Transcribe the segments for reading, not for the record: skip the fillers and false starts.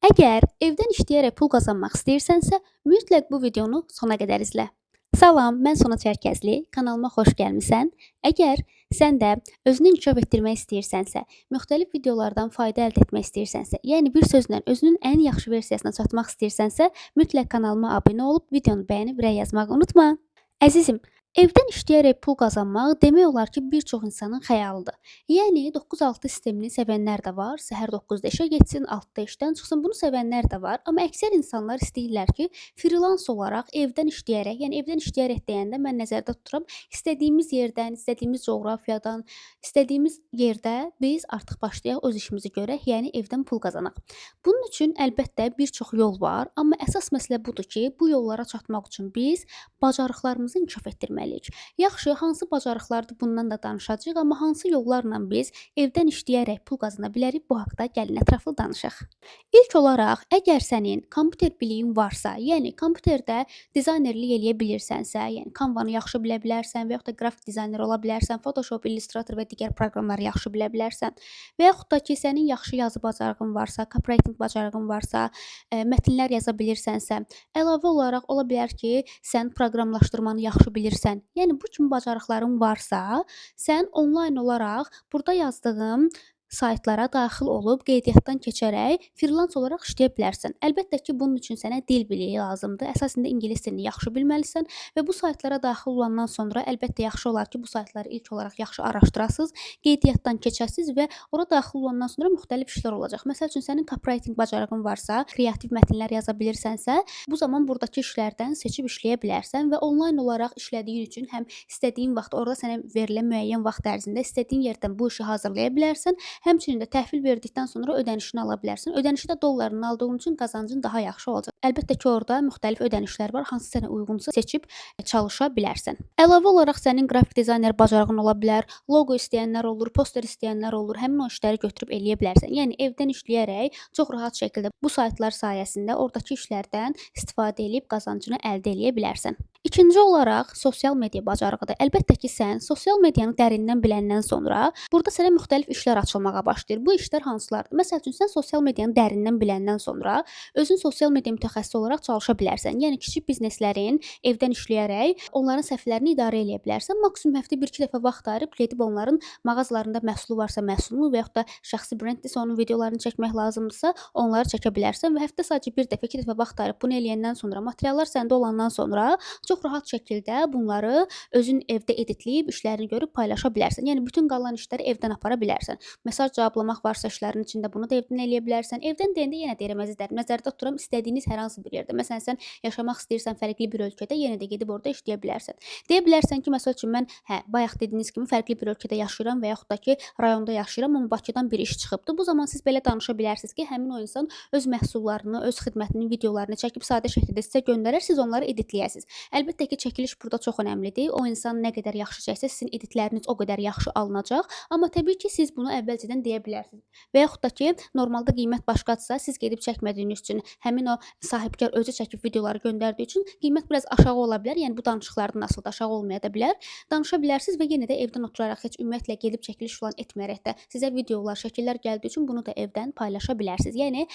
Əgər evdən işləyərək pul qazanmaq istəyirsənsə, mütləq bu videonu sona qədər izlə. Salam, mən Sona Çərkəzli, kanalıma xoş gəlmisən. Əgər sən də özünü inkişaf etdirmək istəyirsənsə, müxtəlif videolardan fayda əldə etmək istəyirsənsə, yəni bir sözlə özünün ən yaxşı versiyasına çatmaq istəyirsənsə, mütləq kanalıma abunə olub videonu bəyənib rəy yazmağı unutma. Əzizim, evdən işləyərək pul qazanmaq demək olar ki, bir çox insanın xəyalıdır. Yəni 9-6 sistemini sevənlər də var. Səhər 9-da işə getsin, 6-da işdən çıxsın. Bunu sevənlər də var. Amma əksər insanlar istəyirlər ki, freelance olaraq evdən işləyərək, yəni evdən işləyərək deyəndə mən nəzərdə tuturam, istədiyimiz yerdən, istədiyimiz coğrafiyadan, istədiyimiz yerdə biz artıq başlayaq öz işimizi görək, yəni evdən pul qazanaq. Bunun üçün əlbəttə bir çox yol var, amma əsas məsələ budur ki, bu yollara çatmaq üçün biz bacarıqlarımızı inkişaf etdirməliyik. Yaxşı, hansı bacarıqlardır bundan da danışacağıq, amma hansı yollarla biz evdən işləyərək pul qazana bilərik, bu haqda gəlin ətraflı danışaq. İlk olaraq, əgər sənin kompüter biliyin varsa, yəni kompüterdə dizaynerlik eləyə bilirsənsə, yəni Canva-nı yaxşı bilə bilərsən və yaxud da qrafik dizayner ola bilərsən, Photoshop, Illustrator və digər proqramları yaxşı bilə bilərsən və yaxud da ki, sənin yaxşı yazı bacarığın varsa, copywriting bacarığın varsa, mətnlər yaza bilirsənsə, əlavə olaraq ola bilər ki, sən proqramlaşdırmanı yaxşı bilirsən. Yəni bu kimi bacarıqların varsa, sən onlayn olaraq burada yazdığım saytlara daxil olub qeydiyyatdan keçərək freelance olaraq işləyə bilərsən. Əlbəttə ki, bunun üçün sənə dil biliyi lazımdır. Əsasında ingilis dilini yaxşı bilməlisən və bu saytlara daxil olandan sonra əlbəttə yaxşı olar ki, bu saytları ilk olaraq yaxşı araşdırasınız, qeydiyyatdan keçəsiniz və ora daxil olandan sonra müxtəlif işlər olacaq. Məsəl üçün sənin copywriting bacarığın varsa, kreativ mətnlər yaza bilirsənsə, bu zaman buradakı işlərdən seçib işləyə bilərsən və onlayn olaraq işlədiyin üçün həm istədiyin vaxt orada sənə verilən müəyyən vaxt ərzində istədiyin yerdən bu işi hazırlaya bilərsən. Həmçinin də təhvil verdikdən sonra ödənişini ala bilərsən. Ödənişi də dollarla aldığın üçün qazancın daha yaxşı olacaq. Əlbəttə ki, orada müxtəlif ödənişlər var. Hansı sənə uyğunsa seçib çalışa bilərsən. Əlavə olaraq sənin qrafik dizayner bacarığın ola bilər, loqo istəyənlər olur, poster istəyənlər olur. Həmin o işləri götürüb eləyə bilərsən. Yəni evdən işləyərək çox rahat şəkildə bu saytlar sayəsində oradakı işlərdən istifadə eləyib qazancını əldə eləyə bilərsən. İkinci olaraq sosial media bacarığıdır. Əlbəttə ki, sən sosial medianı dərindən biləndən sonra burada sənə müxtəlif işlər açılmağa başlayır. Bu işlər hansılardır? Məsəl üçün sən sosial medianı dərindən biləndən sonra özün sosial media mütəxəssisi olaraq çalışa bilərsən. Yəni kiçik bizneslərin evdən işləyərək onların səhifələrini idarə eləyə bilərsən. Maksimum həftə 1-2 dəfə vaxt ayırıb gedib onların mağazalarında məhsulu varsa məhsulunu və yaxud da şəxsi brenddirsə onun videolarını çəkmək lazımdırsa, onları çəkə bilərsən və həftə sadəcə bir dəfə, 2 dəfə vaxt ayırıb bunu eləyəndən sonra, materiallar səndə olandan sonra çox rahat şəkildə bunları özün evdə editləyib, işlərini görüb paylaşa bilərsən. Yəni bütün qalan işləri evdən apara bilərsən. Mesaj cavablamaq varsa işlərin içində bunu da evdən eləyə bilərsən. Evdən deyəndə yenə deyirəm əzizlərim, nəzərdə tuturam istədiyiniz hər hansı bir yerdə. Məsələn, sən yaşamaq istəyirsən fərqli bir ölkədə, yenə də gedib orada işləyə bilərsən. Deyə bilərsən ki, məsəl üçün mən, hə, bayaq dediyiniz kimi fərqli bir ölkədə yaşayıram və yaxud da ki, rayonda yaşayıram, amma Bakıdan bir iş çıxıbdır. Bu zaman siz belə danışa bilərsiniz ki, həmin o insan öz məhsullarını, öz xidmətinin videolarını çəkib sadə şəkildə sizə göndərər, siz onları editləyəsiniz. Əlbəttə ki, çəkiliş burada çox önəmlidir. O insan nə qədər yaxşı çəksə, sizin editləriniz o qədər yaxşı alınacaq. Amma təbii ki, siz bunu əvvəlcədən deyə bilərsiniz. Və yaxud da ki, normalda qiymət başqadırsa, siz gedib çəkmədiyiniz üçün həmin o sahibkar özü çəkib videoları göndərdiyi üçün qiymət biraz aşağı ola bilər. Yəni bu danışıqlardan asılıdır, aşağı olmaya da bilər. Danışa bilərsiniz və yenə də evdən oturaraq heç ümumiyyətlə gedib çəkiliş falan etməyərək də sizə videolar, şəkillər gəldiyi üçün bunu da evdən paylaşa bilərsiniz. Yəni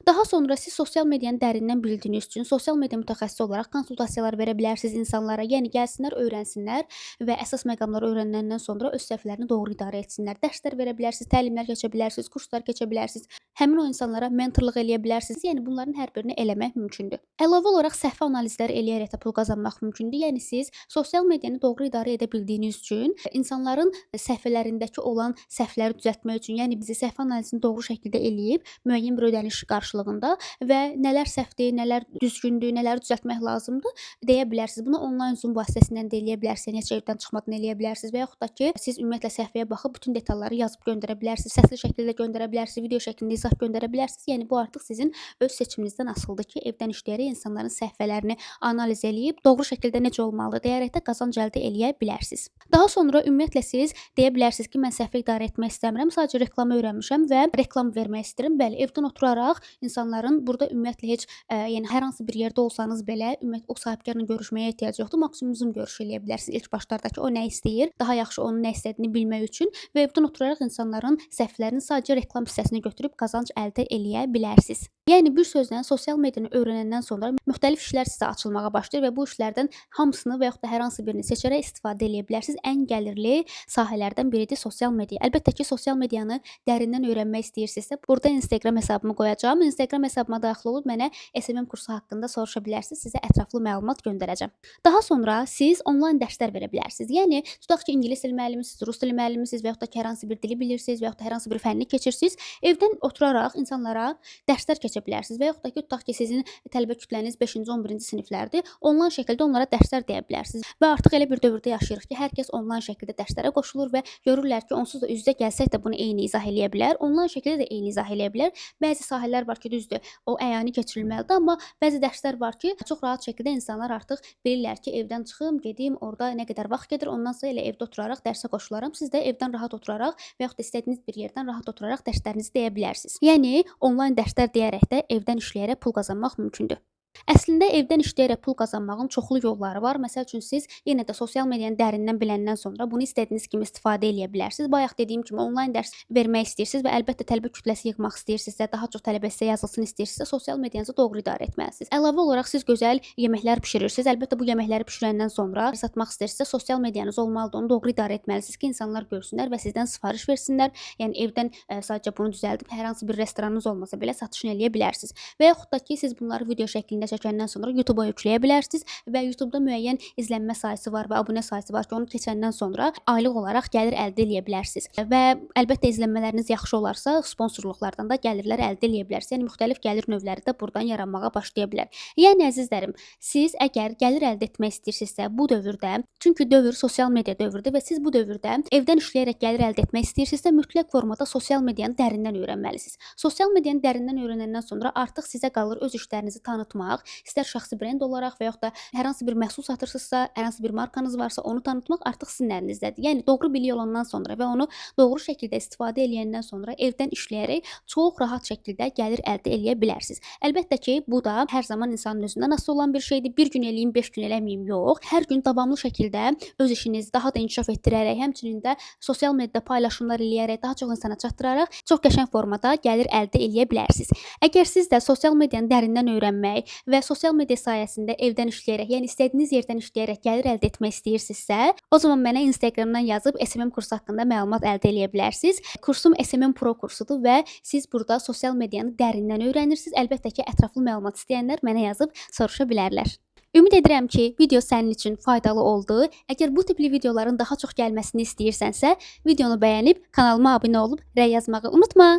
daha sonra siz sosial medianı dərindən bildiyiniz üçün sosial media mütəxəssisi olaraq konsultasiyalar verə bilərsiniz insanlara. Yəni gəlsinlər, öyrənsinlər və əsas məqamları öyrənəndən sonra öz səhifələrini doğru idarə etsinlər. Dərslər verə bilərsiniz, təlimlər keçə bilərsiniz, kurslar keçə bilərsiniz. Həmin o insanlara mentorluq eləyə bilərsiniz. Yəni bunların hər birini eləmək mümkündür. Əlavə olaraq səhifə analizləri eləyərək də pul qazanmaq mümkündür. Yəni siz sosial medianı doğru idarə edə bildiyiniz üçün insanların səhifələrindəki olan səhvləri düzəltmək üçün, yəni bizi səhifə analizini doğru şəkildə eləyib müəyyən bir ödəniş qarşılığında və nələr səhvdir, nələr düzgündür, nələri düzəltmək lazımdır deyə bilərsiniz. Bunu onlayn Zoom vasitəsilə də eləyə bilərsiniz, yəni heç evdən çıxmadan eləyə bilərsiniz və yaxud da ki, siz ümumiyyətlə səhifəyə baxıb bütün detalları yazıb göndərə bilərsiniz, səsli şəkildə göndərə bilərsiniz, video şəklində izah zat göndərə bilərsiniz. Yəni bu artıq sizin öz seçiminizdən asılıdır ki, evdən işləyərək insanların səhifələrini analiz eləyib doğru şəkildə necə olmalıdır deyərək də qazanc əldə eləyə bilərsiniz. Daha sonra ümumiyyətlə siz deyə bilərsiniz ki, mən səhifə idarə etmək istəmirəm, sadəcə reklamı öyrənmişəm və reklam vermək istəyirəm. Bəli, evdən oturaraq insanların burada ümumiyyətlə heç yəni hər hansı bir yerdə olsanız belə ümumiyyətlə o sahibkarla görüşməyə ehtiyac yoxdur. Maksimum Zoom görüşü eləyə bilərsiniz ilk başlardakı o nə istəyir, daha yaxşı onun nə istədiyini bilmək üçün və evdən oturaraq insanların səhifələrinin sadəcə reklam hissəsini götürüb qazanc əldə eləyə bilərsiniz. Yəni bir sözlə sosial medianı öyrənəndən sonra müxtəlif işlər sizə açılmağa başlayır və bu işlərdən hamısını və yaxud da hər hansı birini seçərək istifadə eləyə bilərsiniz. Ən gəlirli sahələrdən biridir sosial media. Əlbəttə ki, sosial medianı dərindən öyrənmək istəyirsinizsə, burada Instagram hesabımı qoyacağam. Instagram hesabıma daxil olub mənə SMM kursu haqqında soruşa bilərsiniz. Sizə ətraflı məlumat göndərəcəm. Daha sonra siz onlayn dərslər verə bilərsiniz. Yəni tutaq ki, ingilis dili müəllimisiniz, rus dili müəllimisiniz və yaxud da ki, hər hansı bir dili bilirsiniz və yaxud da hər hansı bir fənni keçirsiniz. Evdən oturaraq insanlara dərslər keçə bilərsiniz və yaxud da ki, tutaq ki, sizin tələbə kütləniz 5-ci, 11-ci siniflərdir. Onlayn şəkildə onlara dərslər deyə bilərsiniz. Və artıq elə bir dövrdə yaşayırıq ki, hər kəs onlayn şəkildə dərslərə qoşulur və görürlər ki, onsuz da üz-üzə gəlsək də bunu eyni izah eləyə bilər, onlayn şəkildə də eyni izah eləyə bilər. Bəzi sahələr var ki, düzdür, o əyani keçirilməlidir, amma bəzi dərslər var ki, çox rahat şəkildə insanlar artıq bilirlər ki, evdən çıxım, gedim, orada nə qədər vaxt gedir, ondan sonra elə evdə oturaraq dərsə qoşularam. Siz də evdən rahat oturaraq və yaxud da istədiyiniz bir yerdən rahat oturaraq dərslərinizi deyə bilərsiniz. Yəni onlayn dərslər deyərək də evdən işləyərək pul qazanmaq mümkündür. Əslində evdən işləyərək pul qazanmağın çoxlu yolları var. Məsəl üçün siz yenə də sosial medianı dərindən biləndən sonra bunu istədiyiniz kimi istifadə eləyə bilərsiniz. Bayaq dediyim kimi onlayn dərs vermək istəyirsiniz və əlbəttə tələbə kütləsi yığmaq istəyirsinizsə, daha çox tələbə sizə yazılsın istəyirsinizsə, sosial medianızı doğru idarə etməlisiniz. Əlavə olaraq siz gözəl yeməklər bişirirsiniz. Əlbəttə bu yeməkləri bişirəndən sonra satmaq istəyirsinizsə, sosial medianız olmalıdır. Onu doğru idarə etməlisiniz ki, insanlar görsünlər və sizdən sifariş versinlər. Yəni evdən sadəcə bunu düzəldib hər hansı bir restoranınız olmasa belə satışını eləyə bilərsiniz. Və yaxud da ki, siz bunları video şəklində çəkəndən sonra YouTube-a yükləyə bilərsiniz və YouTube-da müəyyən izlənmə sayısı var və abunə sayısı var ki, onu keçəndən sonra aylıq olaraq gəlir əldə eləyə bilərsiniz. Və əlbəttə izlənmələriniz yaxşı olarsa, sponsorluqlardan da gəlirlər əldə eləyə bilərsiniz. Yəni müxtəlif gəlir növləri də buradan yaranmağa başlaya bilər. Yəni əzizlərim, siz əgər gəlir əldə etmək istəyirsinizsə bu dövrdə, çünki dövr sosial media dövrüdür və siz bu dövrdə evdən işləyərək gəlir əldə etmək istəyirsinizsə, mütləq formada sosial medianı dərindən öyrənməlisiniz. Sosial medianı dərindən öyrənəndən sonra artıq sizə qalır öz işlərinizi tanıtmaq, istər şəxsi brend olaraq və yaxud da hər hansı bir məhsul satırsınızsa, hər hansı bir markanız varsa onu tanıtmaq artıq sizin əlinizdədir. Yəni doğru bilik olandan sonra və onu doğru şəkildə istifadə eləyəndən sonra evdən işləyərək çox rahat şəkildə gəlir əldə eləyə bilərsiniz. Əlbəttə ki, bu da hər zaman insanın özündən asılı olan bir şeydir. Bir gün eləyim, 5 gün eləməyim yox. Hər gün davamlı şəkildə öz işinizi daha da inkişaf etdirərək, həmçinin də sosial mediada paylaşımlar eləyərək, daha çox insana çatdıraraq çox qəşəng formada gəlir əldə eləyə bilərsiniz. Əgər siz də sosial medianı dərindən öyrənmək və sosial media sayəsində evdən işləyərək, yəni istədiyiniz yerdən işləyərək gəlir əldə etmək istəyirsinizsə, o zaman mənə Instagramdan yazıb SMM kursu haqqında məlumat əldə eləyə bilərsiniz. Kursum SMM Pro kursudur və siz burada sosial medianı dərindən öyrənirsiniz. Əlbəttə ki, ətraflı məlumat istəyənlər mənə yazıb soruşa bilərlər. Ümid edirəm ki, video sənin üçün faydalı oldu. Əgər bu tipli videoların daha çox gəlməsini istəyirsənsə, videonu bəyənib kanalıma abunə olub rəy yazmağı unutma.